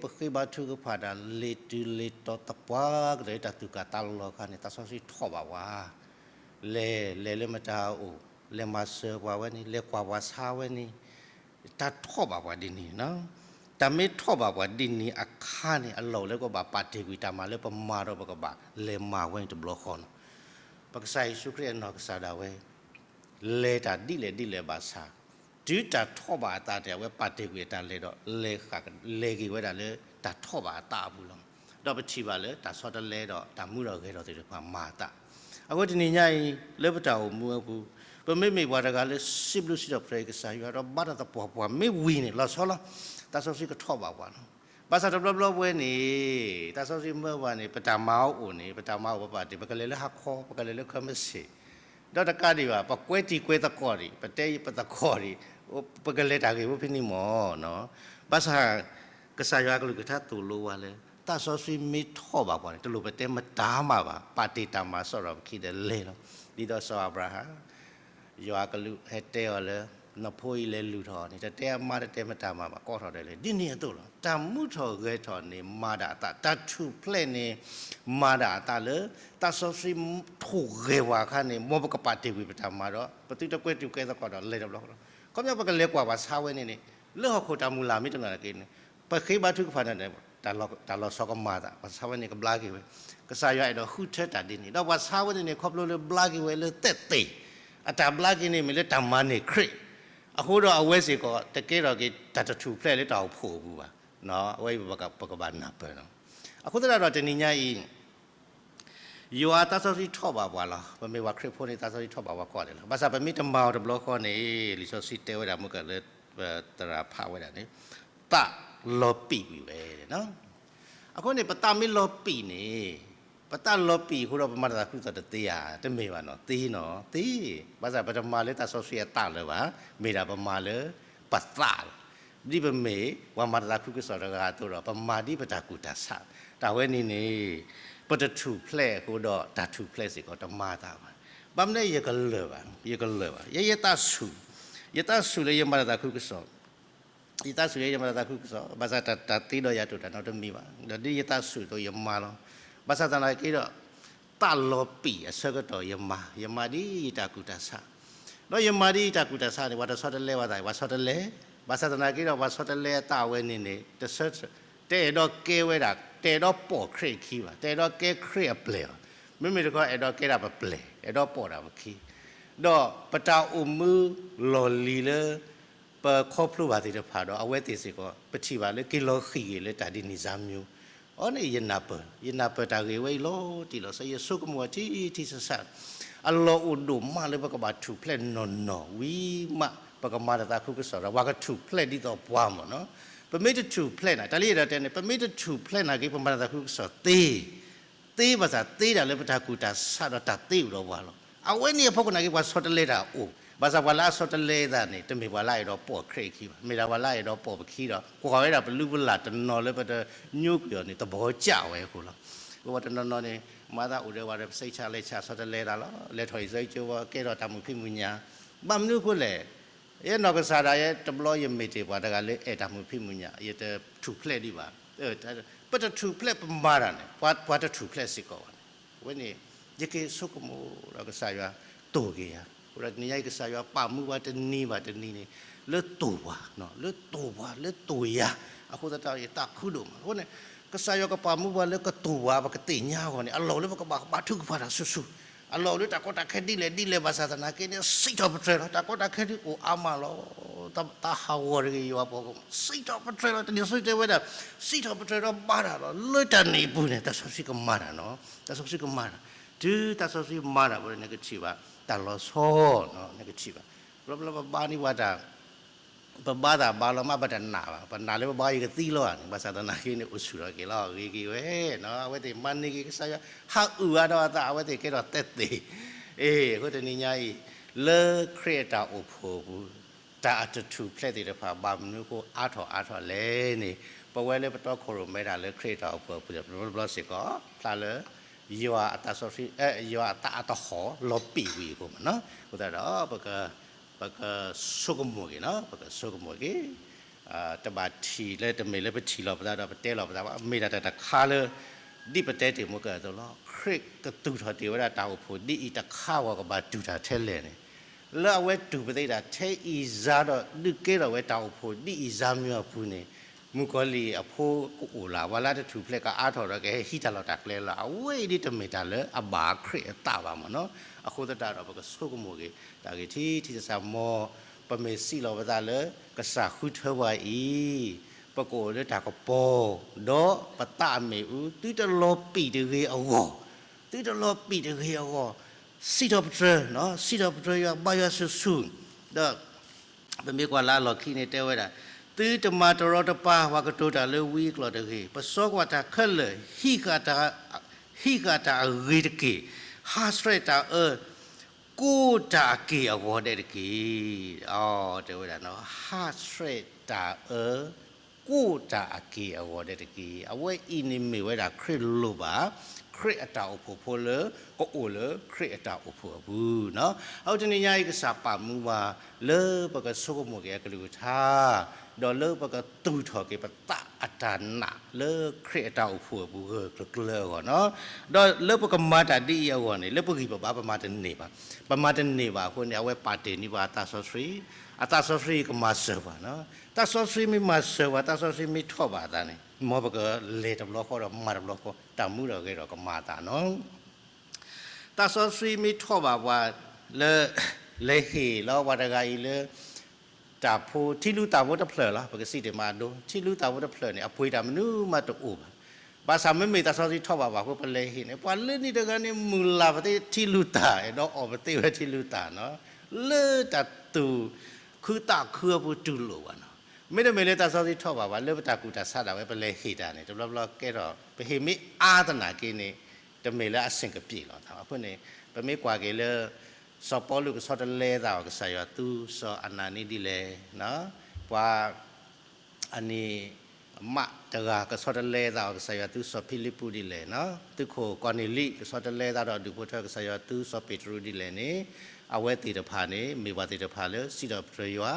ပဃ့ဘါထုကဖၣ်တၢ် လ့ၤတုၤလ့ၤတီၤသပှၢ်ကတၢၢ်လၢတၢ်သူၣ်ကၢ်သးလီၤအခါန့ၣ် သးစီဆှံထီၣ်ဘၣ်ပှၤ, လဲၤလဲၤလၢမတၤအိၣ်, လဲၤမၤစၢၤပှၤဝဲန့ၣ်, လဲၤကွၢ်ပှၤဆါဝဲန့ၣ်, တၢ်ထီၣ်ဘၣ်ပှၤဒ်န့ၣ်နီၤ. တၢ်မ့ၢ်ထီၣ်ဘၣ်ပှၤဒ်န့ၣ်အခါန့ၣ် အလီၢ်လၢကဘၣ်ပာ်တ့ၢ်ကွံာ်တၢ်မၤလၢပမၤဒီးပကဘၣ်လဲၤမၤဝဲန့ၣ်တဘျီဃီနီၤ. ပကစၢ်ယ့ၣ်ၡူးခရံာ်အနီၢ်ကစၢ်ဒၣ်ဝဲ လဲၤတၢ်ဒ်လဲၣ်ဒ်လဲၣ်ဘၣ်ဆၣ်, တုၤတၢ်ထီၣ်ဘၣ်အသးန့ၣ် အဝဲပာ်တ့ၢ်ကွံာ်အတၢ်လဲၤဒီး လဲၤဃာ်လဲၤက့ၤဝဲဒၣ်လၢတၢ်ထီၣ်ဘၣ်အသးအပူၤလီၤ. ဒီးပထံၣ်ဘၣ်လၢတၢ်ဆီတလဲဒီးတၢ်မူထီၣ်ဂဲၤထီၣ်သ့ၣ်တဖၣ်မၤအသး. အဃိတနံၤညါအံၤ လၢပတၢ်အိၣ်မူအပူၤ, ပမ့မ့ၢ်ပှၤတဂၤလၢစံးဘျုးစံးထီၣ်ပတြၢၤကစၢ်ယွၤဒီးဘါတၢ်သပှၢ်ပှၢ်မ့ၢ်ဝံၤန့ၣ် လီၤဆီလီၤ, သးစီဆှံကထီၣ်ဘၣ်ပှၤလီၤ. ဘၣ်ဆၣ်တဘျီဘျီဝဲန့ၣ် သးစီဆှံမၢပှၤန့ၣ် ပတၢ်မၤအိၣ်န့ၣ် ပတၢ်မၤအိၣ်ပပာ်တ့ၢ် ပကလဲၤလၢဟါခီ ပကလဲၤလၢခဲမုၢ်ဆ့ၣ်, ဒီးတကးဒံးဘၣ် ပကွဲတံၤကွဲသကိးဒံး ပတဲပသကိးဒံး ပကလဲၤတၢ်ဂ့ၢ်ဖိဖဲန့ၣ်မးနီၤ. ဘၣ်ဆၣ် ကစၢ်ယွၤအကလုၢ်ကထါသိၣ်လိဝဲလၢ သးစီဆှံမ့ၢ်ထီၣ်ဘၣ်ပှၤန့ၣ် တလိၣ်ပတဲမတၤမၤဘၣ်, ပာ်တ့ၢ်တၢ်မၤစ့ၢ်ကီးဒီးပခံဒီးလဲၤလီၤ. ဒ်သိးစီၤအၤဘြၤဟၣ် ယွၤကလူးဟဲတဲအီၤလၢ နဖိအံၤလဲၤလုၢ်ထီၣ်န့ၣ် တတဲအမါတတဲမတၤမၤဘၣ် ကိးထီၣ်ဒဲးလၢ ဒ်န့ၣ်အသိးလီၤ. တၢ်မူထီၣ်ဂဲၤထီၣ်န့ၣ်မၤဒၣ်အသး, တၢ်ထူၣ်ဖျဲးန့ၣ် မၤဒၣ်အသးလၢ သးစီဆှံထိၣ်ဂဲၤပှၤအခါန့ၣ် မ်ပကပာ်တ့ၢ်ကွံာ်ပတၢ်မၤဒီး ပသုတကွဲတံၤကွဲသကိးဒီးလဲၤတဘျီဃီလီၤ. ခီပညီပကလဲၤကွၢ်ပှၤဆါဝဲန့ၣ်န့ၣ် လၢဟီၣ်ခိၣ်တၢ်မုၢ်လၢ်မ့ၢ်တနၢ်က့န့ၣ် ပဃ့ဘါထုကဖၣ်န့ၣ် တၢ်လီၤဆီကမၤသး ပှၤဆါဝဲန့ၣ် ကဘျါက့ၤဝဲ, ကစၢ်ယွၤအဲၣ်ဒိးဃုထၢတၢ်ဒ်န့ၣ် ဒီးပှၤဆါဝဲန့ၣ်န့ၣ် ခီဖျိလၢဘျါက့ၤဝဲလၢသဲးသ့ၣ်, အတၢ်ဘျါက့ၤန့ၣ်မ့ၢ်လၢတၢ်မၤန့ၢ်ခရံာ်, အဃိဒီးအဝဲစ့ၢ်ကီး တကဲထီၣ်က့ၤတၢ်တထူၣ်ဖျဲးလၢတၢ်အိၣ်ဖှိၣ်အပူၤဘၣ်. အဝဲအံၤပကဘၣ်နၢ်ပၢၢ်လီၤ. အဃိသတးဒီးတနံၤညါအံၤ ယွၤအသးစီဆှံထီၣ်ဘၣ်ပှၤလီၤ. ပမ့ၢ်ပှၤခရံာ်ဖိန့ၣ် သးစီဆှံထီၣ်ဘၣ်ပှၤကိးဂၤဒဲးလီၤ. ဘၣ်ဆၣ်ပမ့ၢ်တမၤအီၤတဘျီဃီန့ၣ် လံာ်စီဆှံတဲဝဲဒၣ်မ့ၢ်ကလၢ သရၣ်ဖးဝဲဒၣ်န့ၣ် သးလီၤပံာ်ကွံာ်ဝဲ. အဃိန့ၣ် ပသးမ့ၢ်လီၤပံာ်န့ၣ် ပသးလီၤပံာ်အဃိဒီး ပမၤတၢ်သးခုကစီၣ်တသ့ဧါ, တမ့ၢ်ဘၣ်နီၤ, သ့နီၤ, သ့. ဘၣ်ဆၣ်ပတမၤလၢသးစီဆှံအသးလၢၤဘၣ်, မ့ၢ်ဒၣ်ပမၤလၢပသးလီၤ. ဒ်ပမ့ၢ်ပှၤမၤတၢ်သးခုကစီၣ်တဂၤအသိးဒီး ပမၤဒ်ပတၢ်ကူၣ်တၢ်ဆး, တၢ်ဝဲန့ၣ်န့ၣ် ပတထူၣ်ဖျဲးအဃိဒီး တၢ်ထူၣ်ဖျဲးစ့ၢ်ကီးတမၤသးဘၣ်. ဘၣ်မနုၤယကလၢာ်ဘၣ်, ယကလၢာ်ဘၣ်, ယဲယသးဆူၣ်, ယသးဆူၣ်လၢယမၤတၢ်သးခုကစီၣ် ယသးဆူၣ်လၢယမၤတၢ်သးခုကစီၣ်, ဘၣ်ဆၣ်တၢ်သ့ဒီးယၤတအိၣ်တၢ်နီတမံၤဘၣ်, ဒီးဒ်ယသးဆူၣ်အသိးယမၤလီၤ. ဘၣ်ဆၣ်သနာ်က့ဒီး သးလီၤပံာ်အဆၢကတီၢ်ယမၤ, ယမၤဒ်ယတၢ်ကူၣ်တၢ်ဆး, ဒီးယမၤဒ်ယတၢ်ကူၣ်တၢ်ဆးန့ၣ် ပှၤတဆီတလဲဘၣ်သး, ပှၤဆီတလဲ, ဘၣ်ဆၣ်သနာ်က့ဒီး ပှၤဆီတလဲအသးဝဲန့ၣ်န့ၣ် တဆၢ တအဲၣ်ဒိးကဲဝဲဒၣ်, တအဲၣ်ဒိးပိာ်ခရံာ်အခံဘၣ်, တအဲၣ်ဒိးကဲခရံာ်အပျဲၢ်ဘၣ်, မ့မ့ၢ်တခီအဲၣ်ဒိးကဲဒၣ်ပပျဲၢ်, အဲၣ်ဒိးပိာ်ဒၣ်ပခံ, ဒီးပတၢ်အိၣ်မူလီၢ်လံၤလၢ ပခီဖျိဘၣ်သ့ၣ်တဖၣ်ဒီး အဝဲသ့ၣ်စ့ၢ်ကီး ပထံၣ်ဘၣ်လၢက့ၤလီၤဃံၤက့ၤလၢတၢ်ဒ်န့ၣ်စၢ်မံၤ, အီၤန့ၣ်ယနၢ်ပၢၢ်, ယနၢ်ပၢၢ်တၢ်ဂ့ၢ်ဝဲအံၤလီၤတံၢ်လီၤဆဲး, ယဆိကမိၣ်အီၤထံထံဆးဆး, အလီၢ်အိၣ်ဒိၣ်မးလၢပကဘၣ်ထူၣ်ဖျဲးနီၢ်နီၢ်ဝံၤမး ပကမၤတၢ်သးခုကစီၣ်ဒီး ပှၤကထူၣ်ဖျဲးဒ်သိးပှၤမ့ၢ်နီၤ. ပမ့ၢ်တထူၣ်ဖျဲးန့ၣ် တၢ်လၢယအဲၣ်ဒိးတဲန့ၣ် ပမ့ၢ်တထူၣ်ဖျဲးနာ်က့ ပမၤတၢ်သးခုကစီၣ်သ့ သ့ဘၣ်ဆၣ်သ့ဒၣ်လၢပတၢ်ကူၣ်တၢ်ဆးဒီးတၢ်သ့အိၣ်ဒီးပှၤလီၤ. အဝဲန့ၣ်အဖီခိၣ်နာ်က့ ပှၤဆီတလဲတၢ်အိၣ်, ဘၣ်ဆၣ်ပှၤလၢအဆီတလဲအသးန့ၣ် တမ့ၢ်ပှၤလၢအအဲၣ်ဒိးပိာ်ခရံာ်အခံဘၣ်, မ့ၢ်ဒၣ်ပှၤလၢအအဲၣ်ဒိးပိာ်ပခံဒီး ကွၢ်ဝဲဒၣ်ပလုၢ်ပလၢ်တနီၤလၢပတညိကွံာ်အီၤန့ၣ် သဘောကျဝဲအဃိလီၤ. အဃိပှၤတနီၤနီၤန့ၣ် မၤသးအိၣ်ဒီးပှၤဒီးပစိတ်ချလက်ချ ဆီတလဲတၢ်လီၤ, လဲၤထီၣ်အံၤစီကၠိဝဲ ကဲထီၣ်တၢ်မုာ်ဖံးမုာ်ညၣ်, ဘၣ်မနုၤအဃိလဲၣ် ယဲနီၢ်ကစၢ်ဒၣ်ယဲတဘျီ ယမ့ၢ်တ့ၢ်ပှၤတဂၤလၢအဲၣ်တၢ်မုာ်ဖံးမုာ်ညၣ်, ယတထူၣ်ဖျဲးဒံးဘၣ်. ပတထူၣ်ဖျဲးပမၤတၢ်န့ၣ် ပှၤတထူၣ်ဖျဲးစ့ၢ်ကီးဘၣ်န့ၣ်. အဝဲန့ၣ် ယက့ၤဆိကမိၣ်ဒီးကစၢ်ယွၤတိၢ်က့ၤယၤ, အဃိဒီးတနံၤညါအံၤ ကစၢ်ယွၤပာ်မူပှၤတနံၤဘၣ်တနံၤန့ၣ် လၢတိၢ်ပှၤ, လၢတိၢ်ပှၤ လၢတိၢ်ယၤ, အဃိသတးယသးခုဒိၣ်မး. အဃိန့ၣ် ကစၢ်ယွၤကပာ်မူပှၤလၢကတိၢ်ပှၤ ပကသ့ၣ်ညါအဂီၢ်န့ၣ် အလီၢ်လၢပကဘၣ်ဘါထုကဖၣ်တၢ်ဆူၣ်ဆူၣ်, အလီၢ်လၢတၢ်ကီတၢ်ခဲဒ်လဲၣ်ဒ်လဲၣ်ဘၣ်ဆၣ်သနာ်က့န့ၣ် စံးထီၣ်ပတြၢၤလီၤ. တၢ်ကီတၢ်ခဲဒ်အိၣ်အါမးလီၤ. တၢ်ဟးဂီၤတဂ့ၤ ယွၤပှၤက စံးထီၣ်ပတြၢၤလီၤ. တနံၤစီဆှံတဲဝဲဒၣ် စံးထီၣ်ပတြၢၤဒီးဘါတၢ်လီၤ. လၢတၢ်န့ၣ်အပူၤန့ၣ် သးစီဆှံကမၤတၢ်နီၤ, သးစီဆှံကမၤတၢ်, တုၤသးစီဆှံမၤတၢ်ဝဲ နကထံၣ်ဘၣ် တၢ်လီၤဆီနီၤ နကထံၣ်ဘၣ်. ဘျီဘျီပဘါန့ၢ်ပှၤတၢ် ပဘါသးဘါလီၤမး ပတနာ်ဘၣ်, ပနာ်လၢပဘါယကသံလီၤဧါန့ၣ်, ဘၣ်ဆၣ်သနာ်က့န့ၣ် အိၣ်ဆူၣ်ထီၣ်က့ၤလီၤ ဂ့ၤက့ၤဝဲနီၤ, အဝဲသ့ၣ်မၤန့ၢ်က့ၤကစၢ်ယွၤ ဟးအုၣ်အါဒီးအသး အဝဲသ့ၣ်ကဲထီၣ်သဲသ့ၣ်. အ့ အဃိတနံၤညါအံၤ လၢခရံာ်အတၢ်အိၣ်ဖှိၣ်အပူၤ တၢ်အတထူၣ်ဖျဲးသ့ၣ်တဖၣ် ဘၣ်မနုၤအဃိအါထီၣ်အါထီၣ်လဲၣ်န့ၣ်, ပဝဲလၢပတီခိၣ်ရိၣ်မဲတၢ်လၢခရံာ်အတၢ်အိၣ်ဖှိၣ်အပူၤ တဘျီဘျီစ့ၢ်ကီး ဖျါလၢ ယွၤအသးစီဆှံ ယွၤအသးအတဟီၣ်လီၤပံာ်ဝံၤအဃိမ့ၢ်နီၤ. အဃိသတးဒီး ပကဆိကမိၣ်က့ၤနီၤ, ပကဆိကမိၣ်က့ၤ, တဘၣ်ထံၣ်လၢတမ့ၢ်လၢပထံၣ်လီၤပသးဒီး ပတဲလီၤပသးဘၣ်, မ့ၢ်ဒၣ်တၢ်တခါလၢ ဒ်ပတဲတ့ၢ်မုၢ်ကၢၢ်အသိးလီၤ. ခရံာ်ကသူၣ်ထီၣ်တ့ၢ်ဝဲဒၣ်တၢ်အိၣ်ဖှိၣ်ဒ်အံၤတခါဂီၢ် ကဘၣ်တူၢ်တၢ်ထဲလဲၣ်န့ၣ်, လၢအဝဲတူၢ်ပသ့ဒၣ်ထဲအံၤစါဒီး ဒုးကဲထီၣ်ဝဲတၢ်အိၣ်ဖှိၣ်ဒ်အံၤစါမံၤအပူၤန့ၣ်, မုၣ်ကီၤလံၢ်အဖိကအိၣ်လၢ်, ပှၤလၢတထူၣ်ဖျဲးကအါထီၣ်ဒီး ကဟဲဟံးတၢ်လီၢ်တၢ်ကျဲလၢၤ, အဝဲအံၤဒ်တမ့ၢ်တၢ်လၢအဘၣ်ခရံာ်အသးဘၣ်မ့ၢ်နီၤ. အဃိသတးဒီး ပကဆိကမိၣ်က့ၤ တၢ်ဂ့ၢ်ထံထံဆးဆး မ်ပမ့ၢ်စံးလီၤပသးလၢ ကစၢ်ဃုထၢပှၤအံၤ ပကအိၣ်လၢတၢ်ကပီၤ, ဒီးပသးအမ့ၣ်အူ သုတလီၤပံာ်တဂ့ၤအဂီၢ်, သုတလီၤပံာ်တဂ့ၤအဂီၢ်, စံးထီၣ်ပတြၢၤ, စံးထီၣ်ပတြၢၤယွၤ, ဘါယွၤဆူၣ်ဆူၣ်, ဒီး ပမ့ၢ်ကွၢ်လၢအလီၢ်ခံန့ၣ်တဲဝဲဒၣ်, သုတမၤတရီတပါ ပှၤကတိၤတၢ်လၢဝံအကျိာ်တဂ့ၤ, ပစီကွၢ်တၢ်ခဲလၢာ်, ဟံးဃာ်တၢ်အဂ့ၤတက့ၢ်, ဟးဆှဲးတၢ်အၢ ကိးတၢ်အက့ၢ်အဂီၤဒဲးတက့ၢ်. အ တဲဝဲဒၣ်နီၤ, ဟးဆှဲးတၢ်အၢ ကိးတၢ်အက့ၢ်အဂီၤဒဲးတက့ၢ်. အဝဲအံၤန့ၣ်မ့ၢ်ဝဲဒၣ်ခရံာ်လိၣ်ဘၣ် ခရံာ်အတၢ်အိၣ်ဖှိၣ်ဖိလၢ ကအိၣ်လၢခရံာ်အတၢ်အိၣ်ဖှိၣ်အပူၤနီၤ. အဃိတနံၤညါအံၤ ကစၢ်ပာ်မူပှၤလၢပကဆိကမိၣ်က့ၤအကလုၢ်ကထါ, ဒီးလၢပကသူၣ်ထီၣ်က့ၤပသးအတၢ်နာ်လၢခရံာ်အတၢ်အိၣ်ဖှိၣ်အပူၤဂၢၢ်ကျၢၤကျၢၤအဂီၢ်နီၤ. ဒီးလၢပကမၤတၢ်ဒ်အံၤအဂီၢ်န့ၣ် လၢပဂံၢ်ပဘါပမၤတန့ၢ်ဘၣ်, ပမၤတန့ၢ်ဘၣ်အဃိန့ၣ် အဝဲပာ်တ့ၢ်န့ၢ်ပှၤအသးစီဆှံ, အသးစီဆှံကမၤစၢၤပှၤနီၤ. သးစီဆှံမ့ၢ်မၤစၢၤပှၤ, သးစီဆှံမ့ၢ်ထီၣ်ဘၣ်အသးန့ၣ် မ်ပကလဲၤတဘျီဃီဒီးမၤတဘျီဃီ, တၢ်မူဒီးဂဲၤဒီးကမၤအသးနီၤ. သးစီဆှံမ့ၢ်ထီၣ်ဘၣ်ပှၤလၢ လဲၤဟ့ၣ်လီၤပှၤတဂၤအံၤလၢ တၢ်ဖိ ထံလူသၣ်ဖိတဖျၢၣ်လီၤ. ပကစံးတ့ၢ်မးအဒိ ထံလူသၣ်ဖိတဖျၢၣ်န့ၣ် အပှ့ၤတၢ်မနုၤမးတအိၣ်ဘၣ်. ဘၣ်ဆၣ်မ့မ့ၢ်သးစီဆှံထီၣ်ဘၣ်ဘၣ်အဃိ ပလဲၤဟ့ၣ်န့ၣ် ပှၤလၢနံၤတဂၤန့ၣ် မုၢ်လၢ်ပသ့ထံလုၢ်တၢ် အဲၣ်ဒိးအီၣ်ပသ့ဝဲထံလုၢ်တၢ်နီၤ, လၢတၢ်သူၣ်ခုသးခုအပူၤတူၢ်လိာ်ဘၣ်နီၤ. မ့တမ့ၢ်လၢသးစီဆှံထီၣ်ဘၣ်ဘၣ် လၢပတၢ်ကူၣ်တၢ်ဆးဒၣ်ဝဲ ပလဲၤဟ့ၣ်တၢ်န့ၣ် တဘျီဘျီကဲထီၣ် ပဟ့ၣ်မ့ၢ်အါသနာ်က့န့ၣ် တမ့ၢ်လၢအဆင်ကပံးလီၤ. အဃိန့ၣ် ပမ့ၢ်ကွၢ်က့ၤလၢ စီၤပီလူးကဆီတလဲသးအီၤ ကစၢ်ယွၤသူစီၤအနၤနံဒ်လဲၣ်, ပှၤ အန့ၣ် မးတဂၤကဆီတလဲသးအီၤ ကစၢ်ယွၤသူစီၤဖံလံးပူးဒ်လဲၣ်, သုးခိၣ်ကီၢ်နံၤလံး ကဆီတလဲသးဒီးဒူၣ်ဖိထၢ ကစၢ်ယွၤသူစီၤပ့းတရူးဒ်လဲၣ်န့ၣ်, အဝဲသ့ၣ်တဖၣ်န့ၣ် မ့ၢ်ပှၤသ့ၣ်တဖၣ်လၢ စံးထီၣ်ပတြၢၤယွၤ,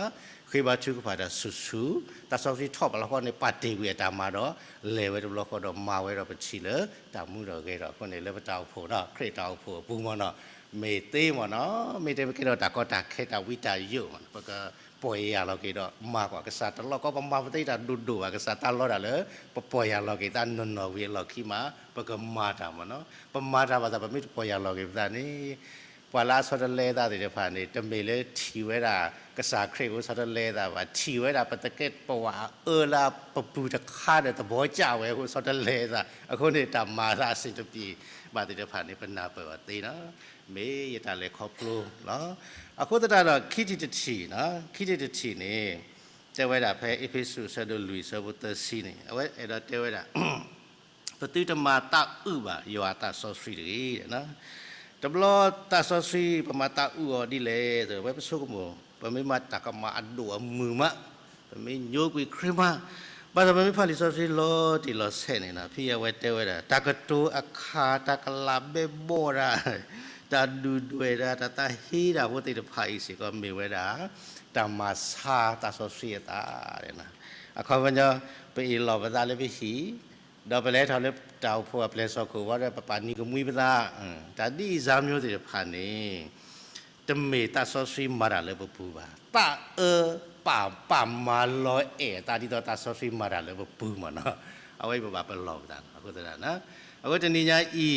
ဃ့ဘါထုကဖၣ်တၢ်ဆူၣ်ဆူၣ်, သးစီဆှံထီၣ်ဘၣ်လီၤဃီန့ၣ် ပာ်တ့ၢ်ကွံာ်အတၢ်မၤဒီး လဲၤဝဲတဘျီဃီဒီးမၤဝဲဒီးပထံၣ်လၢ တၢ်မူဒီးဂဲၤဒီး အဃိန့ၣ် လၢပတၢ်အိၣ်ဖှိၣ်နီၤ ခရံာ်တၢ်အိၣ်ဖှိၣ်အပူၤမ့ၢ်နီၤ, မ့ၢ်သ့မ့ၢ်နီၤ, မ့ၢ်တဲပကဲထီၣ်တၢ်ကီတၢ်ခဲတၢ်ဝံတၢ်ယိာ်မ့ၢ်နီၤ, ပက ပီၢ်ယၢ်လီၤက့ၤဒီးမၤကွၢ်ကစၢ်တလီၢ်ကီ ပမၤပသ့တၢ်ဒိၣ်ဒိၣ်ဘၣ် ကစၢ်တၢ်လီတၢ်လၢ ပပီၢ်ယၢ်လီၤက့ၤသးနီၢ်နီၢ်ဝံၤအလီၢ်ခံမး ပကမၤတၢ်မ့ၢ်နီၤ, ပမၤတၢ်ဘၣ်သး ပမ့ၢ်တပီၢ်ယၢ်လီၤက့ၤပသးန့ၣ်, ပှၤလၢအဆီတလဲသးသ့ၣ်တဖၣ်န့ၣ် တမ့ၢ်လၢထံၣ်ဝဲဒၣ် ကစၢ်ခရံာ်အဃိဆီတလဲသးဘၣ်, ထံၣ်ဝဲဒၣ်ပသကဲးပဝးအအၢလၢပပူၤတခါဒီးသဘီကၢ်ဝဲအဃိဆီတလဲသး, အဃိန့ၣ် တၢ်မၤသးအဆင်တပံးဘၣ်သ့ၣ်တဖၣ်န့ၣ် ပနၢ်ပၢၢ်အီၤသ့နီၤ, မ့ၢ်ယတၢ်လဲၤခီဖျိလီၤ. အဃိသတးဒီး ခံထံၣ်တထံၣ်, ခံထံၣ်တထံၣ်န့ၣ် တဲဝဲဒၣ်ဖဲအ့းဖ့းစူးအဆၢဒိၣ်လွံၢ်အဆၢဖိသၢဆံန့ၣ် အဝဲအဲၣ်ဒိးတဲဝဲဒၣ် ပသုတမၤသးအုးဘၣ်ယွၤအသးစီဆှံတဂ့ၤ. တဘျီသးစီဆှံ ပမၤသးအုးအီၤဒ်လဲၣ်, အဝဲပဆိကမိၣ် ပမ့ၢ်မၤတၢ်ကမၣ်အဒိၣ်အမုၢ်မး, ပမ့ၢ်ညိကွံာ်ခရံာ်မး, ဘၣ်ဆၣ်ပမ့ၢ်ဖးလံာ်စီဆှံလီၤတံၢ်လီၤဆဲးန့ၣ်နီၤ ဖဲအဝဲတဲဝဲဒၣ် တၢ်ကတိၤအခါ တၢ်ကလးဘဲဘီၣ်တၢ် တၢ်ဒုၣ်ဒွဲၣ်တၢ် တၢ်သးဟ့တၢ်ဖိသ့ၣ်တဖၣ်အံၤစ့ၢ်ကီး မ့ၢ်ဝဲဒၣ် တၢ်မၤဆါသးစီဆှံအသး, အခီပညီ ပအ့ၣ်လိာ်ပသးလၢပဟံၣ် ဒီးပလဲၤထီၣ်လၢတၢ်အိၣ်ဖှိၣ်အပျဲၢ်စီၢ်ခိၣ်ဝဲဒီး ပပာ်နံၤကမှံပသး, တၢ်ဒ်အံၤစၢ်မျိုးသ့ၣ်တဖၣ်န့ၣ် တမ့ၢ်သးစီဆှံမၤတၢ်လၢပပူၤဘၣ်. သးအၢပာ်ပာ်မၤလီၤအဲၣ်အသးဒ်သိးသးစီဆှံမၤတၢ်လၢပပူၤမ့ၢ်နီၤ, အဝဲအံၤပဘၣ်ပလီၢ်ပသးနီၤ. အဃိသတး အဃိတနံၤညါအံၤ လီ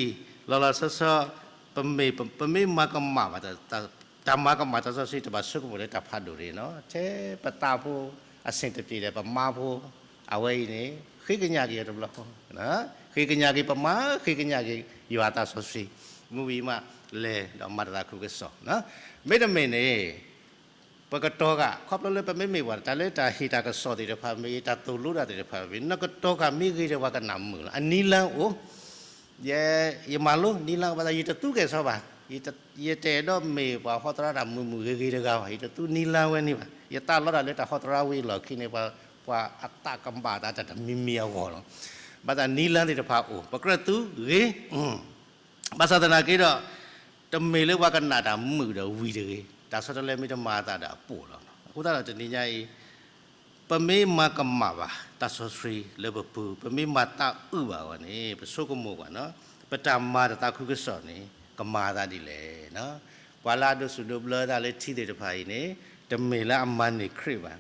ၤလီၤဆီဆီ ပမ့ၢ် ပမ့ၢ်မၤကမၣ်ဘၣ် တၢ်မၤကမၣ်သးစီဆှံ တဘၣ်ဆိကမိၣ်လၢတၢ်ဖးဒိၣ်တဂ့ၤနီၤ, ထဲပသးဖိအဆင်တပြေဒီးပမါဖိ အဝဲအံၤန့ၣ် ဃ့ကညးက့ၤအီၤတဘျီဃီ, ဃ့ကညးက့ၤပမါ ဃ့ကညးက့ၤယွၤအသးစီဆှံ, မုၢ်ဝံၤမးလဲၤဒီးမၤတၢ်သးခုကစီၣ်, မ့တမ့ၢ်န့ၣ် ပကတီၤဃာ် ခီဖျိလၢပမ့မ့ၢ်ပှၤ တၢ်လၢတၢ်ဟ့ၣ်တၢ်ကစီၣ်သ့ၣ်တဖၣ်မ့ၢ်ဂ့ၤ တၢ်သိၣ်လိတၢ်သ့ၣ်တဖၣ်မ့ၢ်ဂ့ၤ နကတီၤဃာ်မ့ၢ်ဂ့ၤဒီးပှၤကနၢ်မုာ်လီၤ. အနံၤလၢအိၣ် ယ ယမၤလိနံၤလၢဘၣ်သး ယတသူကဲၣ်ဆိးဘၣ်, ယတအဲၣ်ဒိးမ့ၢ်ပှၤဟီသရၣ်တၢ်မုာ်မုာ်ဂ့ၤဂ့ၤတဂၤဘၣ်, ယတသူနံၤလၢဝဲန့ၣ်ဘၣ်. ယသးလီတၢ်လၢတၢ်ဟီသရၣ်ဝံၤအလီၢ်ခံန့ၣ် ပှၤ ပှၤအသးကမၣ်သးတၢ်တမံၤမံၤအဂီၢ်လီၤ. ဘၣ်သးနံၤလၢသ့ၣ်တဖၣ်အိၣ် ပကြၢးသူဂ့ၤ ဘၣ်ဆၣ်သနာ်က့ဒီး တမ့ၢ်လၢပှၤကနၣ်တၢ်မုာ်ဒီးဝံၤတဂ့ၤ, တၢ်ဆီတလဲမ့ၢ်တမၤအသးဒီးအပိာ်လီၤ. အဃိသတးဒီးတနံၤညါအံၤ ပမ့ၢ်မၤကမၣ်ဘၣ် သးစီဆှံလၢပပူၤ, ပမ့ၢ်မၤသးအုးဘၣ်အဂီၢ်န့ၣ် ပဆိကမိၣ်ကွၢ်နီၤ, ပတၢ်မၤတၢ်သးခုကစီၣ်န့ၣ် ကမၤအသးဒ်လဲၣ်. ပှၤလၢအဒိးစူၣ်ဒိးဘျၢသးလၢထံသ့ၣ်တဖၣ်အံၤန့ၣ် တမ့ၢ်လၢအမၤန့ၢ်ခရံာ်ဘၣ်,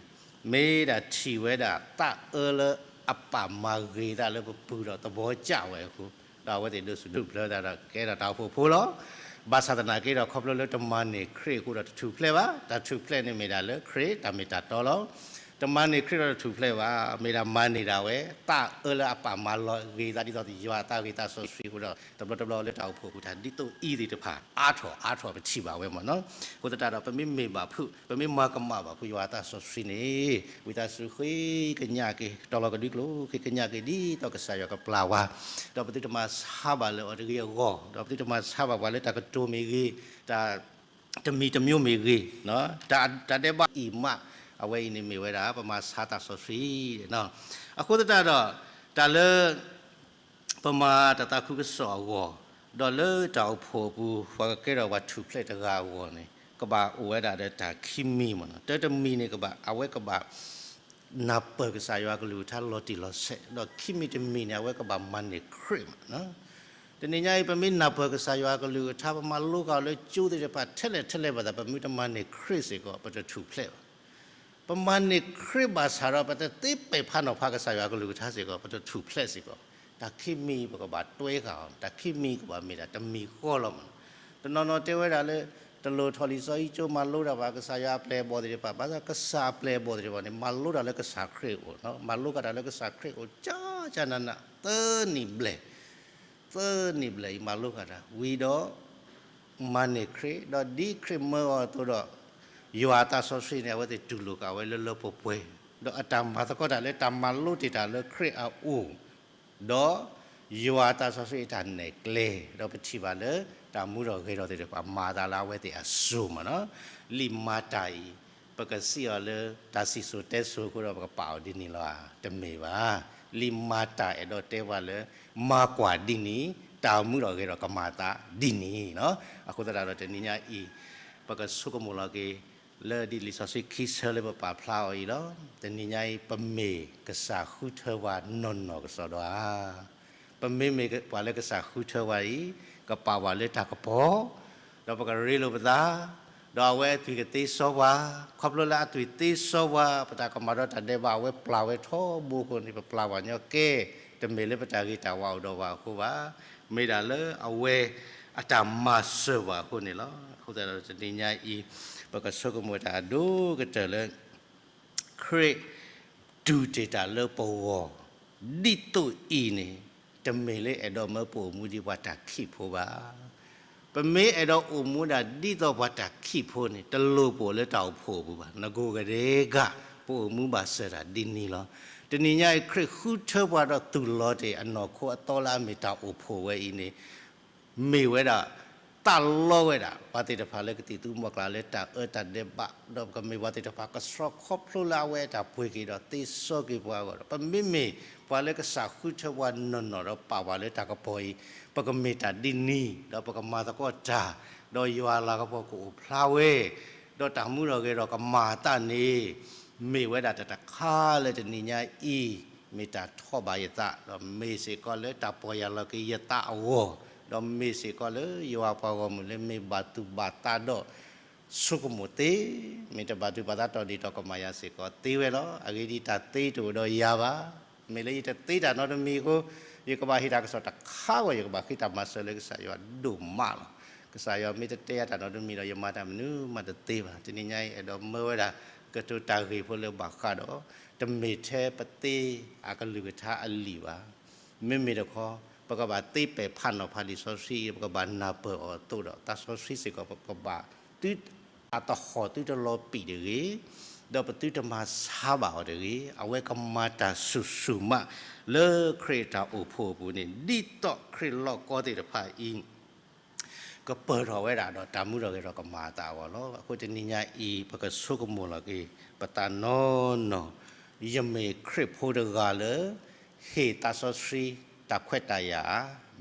မ့ၢ်ဒၣ်ထံၣ်ဝဲဒၣ်သးအၢလၢအပာ်မၤဂ့ၤသးလၢပပူၤဒီးသဘီကၢ်ဝဲအဃိ, ဒီးအဝဲသ့ၣ်ဒိးစူၣ်ဒိးဘျၢသးဒီးကဲထီၣ်တၢ်အိၣ်ဖှိၣ်ဖိလီၤ. ဘၣ်ဆၣ်သနာ်က့ဒီး ခီဖျိလၢတမၤန့ၢ်ခရံာ်အဃိဒီးတထူၣ်ဖျဲးဘၣ်, တၢ်ထူၣ်ဖျဲးန့ၣ်မ့ၢ်ဒၣ်လၢခရံာ် တၢ်မ့ၢ်တၢ်တီလီၤ. တမၤန့ၢ်ခရံာ်ဒီးတထူၣ်ဖျဲးဘၣ်, မ့ၢ်ဒၣ်မၤန့ၢ်ဒၣ်ဝဲ သးအၢလၢအပာ်မၤလီၤဂ့ၤသးဒ်သိးယွၤအသးဂ့ၤသးစီဆှံအဃိဒီး တဘျီတဘျီလၢတၢ်အိၣ်ဖှိၣ်အပူၤ တၢ်ဒ်သိးအံၤသ့ၣ်တဖၣ် အါထီၣ်အါထီၣ်ပထံၣ်ဘၣ်ဝဲမ့ၢ်နီၤ. အဃိသတးဒီး ပမ့ၢ်မ့ၢ်ဘၣ်ဖုး ပမ့ၢ်မၤကမၣ်ဘၣ်ဖုးယွၤအသးစီဆှံန့ၣ် ဝံသးစူၤဃ့ကညးက့ၤ တီၤလီၤကဒွံကျိာ် ဃ့ကညးက့ၤဒ်သိးကစၢ်ယွၤကပျၢ်ဝဲ, ဒီးပသုတမၤဆါဘၣ်လၢအီၤတဂ့ၤအဂီၢ်, ဒီးပသုတမၤဆါဘၣ်ပှၤလၢတၢ်ကတိၤမ့ၢ်ဂ့ၤ, တၢ် တမံၤတမံၤမ့ၢ်ဂ့ၤ, တၢ် တၢ်ဒဲးဘးအံၤမး အဝဲအံၤန့ၣ်မ့ၢ်ဝဲဒၣ် ပမၤဆါသးစီဆှံ. အဃိသတးဒီး တၢ်လၢ ပမၤတၢ်သးခုကစီၣ်အဂီၢ်, ဒီးလၢတၢ်အိၣ်ဖှိၣ်အပူၤ ပှၤကကဲထီၣ်ပှၤထူၣ်ဖျဲးတဂၤအဂီၢ်န့ၣ် ကဘၣ်အိၣ်ဝဲဒၣ်ဒီးတၢ်ခံမံၤမ့ၢ်နီၤ. တၢတမံၤန့ၣ် ကဘၣ် အဝဲကဘၣ် နၢ်ပၢၢ်ကစၢ်ယွၤအကလုၢ်ကထါလီၤတံၢ်လီၤဆဲး, ဒီးခံမံၤတမံၤန့ၣ် အဝဲကဘၣ်မၤန့ၢ်ခရံာ်မ့ၢ်နီၤ. တနံၤညါအံၤ ပမ့ၢ်နၢ်ပၢၢ်ကစၢ်ယွၤအကလုၢ်ကထါ ပမၤလိဃာ်အီၤလၢကၠိသ့ၣ်တဖၣ် ထဲလဲၣ်ထဲလဲၣ်ဘၣ်သး ပမ့ၢ်တမၤန့ၢ်ခရံာ်စ့ၢ်ကီး ပတထူၣ်ဖျဲးဘၣ်. ပမၤန့ၢ်ခရံာ်ဘၣ်ဆၣ်ဒီး ပတသ့ပဲာ်ဖးနီၤဖးကစၢ်ယွၤအကလုၢ်ကထါစ့ၢ်ကီး ပတထူၣ်ဖျဲးစ့ၢ်ကီး. တၢ်ခံမံၤပကဘၣ်တွဲဃာ်အီၤ, တၢ်ခံမံၤကဘၣ်မ့ၢ်ဒၣ်တမံၤဃီလီၤမ့ၢ်နီၤ. တနီၤနီၤတဲဝဲဒၣ်လၢ တလိၣ်ထီၣ်လံာ်စီဆှံကၠိ မၤလိတၢ်ဘၣ် ကစၢ်ယွၤအပျဲၢ်အဘီၣ်သ့ၣ်တဖၣ်, ဘၣ်ဆၣ်ကစၢ်အပျဲၢ်အဘီၣ်သ့ၣ်တဖၣ်န့ၣ် မၤလိတၢ်လၢကစၢ်ခရံာ်အအိၣ်, မၤလိဃာ်တၢ်လၢကစၢ်ခရံာ်အအိၣ် က ကနန သၢနံၣ်ဘျဲၣ်, သၢနံၣ်ဘျဲၣ်အံၤမၤလိဃာ်တၢ်ဝံၤဒီး မၤန့ၢ်ခရံာ်, ဒီးဒ်ခရံာ်မၢအီၤအသိးဒီး ယွၤအသးစီဆှံန့ၣ် အဝဲသ့ၣ်တူၢ်လိာ်ဃာ်ဝဲလၢလၢပှဲၤပှဲၤ, ဒီးအတၢ်မၤသကိးတၢ်လၢတၢ်မၤလိတ့ၢ်တၢ်လၢခရံာ်အအိၣ်, ဒီးယွၤအသးစီဆှံအတၢ်နဲၣ်ကျဲ, ဒီးပထံၣ်ဘၣ်လၢတၢ်မူထီၣ်ဂဲၤထီၣ်သ့ၣ်တဖၣ် မၤအသးလၢအဝဲသ့ၣ်အစိၤမးနီၤ. လံာ်မၤတၢ်အံၤ ပကစံးအီၤလၢတၢ်စံၣ်စိၤတဲစိၤအဃိဒီး ပကပာ်အီၤဒ်န့ၣ်လီၤဧါ. တမ့ၢ်ဘၣ်. လံာ်မၤတၢ်အဲၣ်ဒိးတဲပှၤလၢ မၤကွၢ်ဒ်န့ၣ်, တၢ်မူထီၣ်ဂဲၤထီၣ်ကမၤအသးဒ်န့ၣ်လီၤ. အဃိသတးဒီးတနံၤညါအံၤ ပကဆိကမိၣ်လီၤက့ၤ လၢဒ်လံာ်စီဆှံခံဆၢလၢပပာ်ဖျါအီၤအံၤလီၤ. တနံၤညါအံၤ ပမ့ၢ်ကစၢ်ဃုထၢပှၤနီၢ်နီၢ်ကစီဒီဧါ. ပမ့မ့ၢ်ပှၤလၢကစၢ်ဃုထၢပှၤအံၤ ကပာ်ပှၤလၢတၢ်ကပီၤ, ဒီးပကရ့လိာ်ပသး, ဒီးအဝဲအသွံၣ်ကသ့စီပှၤ, ခီဖျိလၢအသွံၣ်သ့စီပှၤ ပတၢ်ကမၤဒီးတၢ်ဒဲးဘး အဝဲပျၢ်ဝဲထီဘိအဃိန့ၣ် ပပျၢ်ပှၤညီကဲ, တမ့ၢ်လၢပတၢ်ဂ့ၤတၢ်ဝါအိၣ်ဒီးပှၤအဃိဘၣ်. မ့ၢ်ဒၣ်လၢအဝဲအတၢ်မၤစၢၤပှၤအဃိန့ၣ်လီၤ. အဃိသတးဒီးတနံၤညါအံၤ ပကဆိကမိၣ်တၢ်အဒိၣ်ကတၢၢ်လၢ ခရံာ်တူၢ်တ့ၢ်တၢ်လၢပဂီၢ် ဒ်သိးအံၤန့ၣ် တမ့ၢ်လၢအဲၣ်ဒိးမၢပအိၣ်မူဒ်ပှၤတၢ်ခံးဖိဘၣ်. ပမ့ၢ်အဲၣ်ဒိးအိၣ်မူဒၣ်ဒ်သိးပှၤတၢ်ခံးဖိန့ၣ် တလိၣ်ပအိၣ်လၢတၢ်အိၣ်ဖှိၣ်အပူၤဘၣ်. နကိၢ်ကဒဲက ပအိၣ်မူဘၣ်စၢၤတၢ်ဒ်န့ၣ်လီၤ. တနံၤညါအံၤ ခရံာ်ဃုထၢပှၤဒီးသူၣ်လီၤတ့ၢ်အနီၢ်ခိအသီလၢအမ့ၢ်တၢ်အိၣ်ဖှိၣ်ဝဲအံၤန့ၣ် မ့ၢ်ဝဲဒၣ် သးလီဝဲဒၣ် ပှၤသ့ၣ်တဖၣ်လၢကသံၣ်သူမီၢ်ကျၢ်လၢတၢ်အၢတၢ်ဒဲးဘး, ဒီးပကမ့ၢ်ပှၤသ့ၣ်တဖၣ်ကဆှီခီဖျိလၢအဝဲအတၢ်ပှ့ၤက့ၤဒီးသ့စီက့ၤပှၤအဂီၢ်ဒီး ပမ့မ့ၢ်ပှၤလၢကစၢ်ဃုထၢပှၤနီၢ်နီၢ်ဒီးပာ်ပှၤလၢတၢ်ကပီၤအံၤ ပကမ့ၢ်တၢ်ဒ်န့ၣ် ဒီးပကမၤသကိးတၢ်, ဒီးယွၤအလၤကပီၤကအိၣ်ဖျါဝဲ, ဒီးတၢ်မူထီၣ်ဂဲၤထီၣ်ကမၤအသးန့ၣ် မ့ၢ်ဝဲဒၣ်တၢ်တခါလၢတနံၤညါအံၤ မ့ၢ်တၢ်ထီၣ်ဘၣ်ယသး, ဒီးမ့ၢ်စ့ၢ်ကီးလၢတၢ်ပီၢ်ယၢ်လီၤက့ၤယသးအဂီၢ်, ဒီးမ့ၢ်စ့ၢ်ကီးလၢယွၤပှၤဂီၢ်မုၢ်လၢမ့ၢ်ဘၣ်သူၣ်ဘၣ်သးဒီး ဆိကမိၣ်သ့, မ့ၢ်တဘၣ်သူၣ်ဘၣ်သးတီၢ်ဒံးတီၢ်ကမၣ်ယၤစ့ၢ်ကီးသ့ဝဲလီၤ. အဂ့ၢ်ဒ်အံၤ တၢ်သ့တအိၣ်ဒီးယၤဘၣ်. မ့ၢ်လၢယတသ့တၢ်နီတမံၤအဃိ ယကဘၣ်ဟ့ၣ်တၢ်ကစီၣ်တခါဂီၢ် ယကဘၣ်ဃ့တၢ်မၤစၢၤလၢကစၢ်ယွၤဒိၣ်မးလီၤ. ကစၢ်ယွၤမ့ၢ်တတဲယၤတၢ်နီတမံၤဒီး ယမၤတၢ်မနုၤမးတသ့ဘၣ်. တနံၤညါအံၤ အဲၣ်ဒိးမၢဝဲဒၣ် ကတိၤတၢ်ဂ့ၢ်ဖိလၢဘၣ်ဃးဒီး တမ့ၢ်ထဲပသ့အကလုၢ်ကထါအလံာ်ဘၣ်. မ့မ့ၢ်တခီ ပကဘၣ်သ့ပဲာ်ဖးနီၤဖးလံာ်စီဆှံ ပကဘၣ်နၢ်ပၢၢ်အီၤအသိးဒီး သးစီဆှံစ့ၢ်ကီး ပကဘၣ်သု အသဟီၣ်သုတလီၤပံာ်တဂ့ၤ, ဒီးပသုတမၤဆါဘၣ်အီၤတဂ့ၤ. အဝဲကမၤတၢ်ဆူၣ်ဆူၣ်မး လၢခရံာ်အတၢ်အိၣ်ဖှိၣ်အပူၤန့ၣ် ဒ်သိးခရံာ်လီၢ်ကီသ့ၣ်တဖၣ်အံၤ ကပၢၢ်ထီၣ်ဝဲဒၣ်ဒီးတၢ်မူထီၣ်ဂဲၤထီၣ်ကမၤအသးအဂီၢ်လီၤ. အဃိတနံၤညါအံၤ ပကဆိကမိၣ်လီၤက့ၤ ပသးနီၢ်နီၢ်, ယမ့ၢ်ခရံာ်ဖိတဂၤလၢ ဟ့ၣ်သးစီဆှံတၢ်ခွဲးတၢ်ယာ်ဧါ,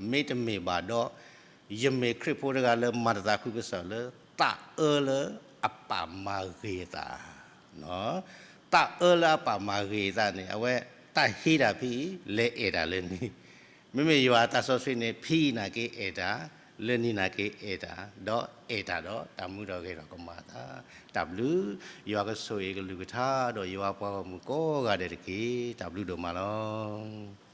မ့တမ့ၢ်ဘၣ်ဒီး ယမ့ၢ်ခရံာ်ဖိတဂၤလၢမၤတၢ်သးခုကစီၣ်လၢ သးအၢလၢအပာ်မၤဂ့ၤအသး သးအၢလၢအပာ်မၤဂ့ၤအသးန့ၣ် အဝဲတၢ်ဟ့တၢ်ဖံအံၤ လဲၤအဲၣ်တၢ်လၢနံၤ, မ့မ့ၢ်ယွၤအသးစီဆှံန့ၣ် ဖံအံၤနာ်က့အဲၣ်တၢ်, လၢနံၤနာ်က့အဲၣ်တၢ်, ဒီးအဲၣ်တၢ်ဒီးတၢ်မူထီၣ်ဂဲၤထီၣ်ကမၤအသး, တၢ်ဘျုး, ယွၤကဆိၣ်ဂ့ၤကလုၢ်ကထါဒီးယွၤပှၤဂီၢ်မုၢ်ကိးဂၤဒဲးတက့ၢ်. တၢ်ဘျုးဒိၣ်မးလီၤ.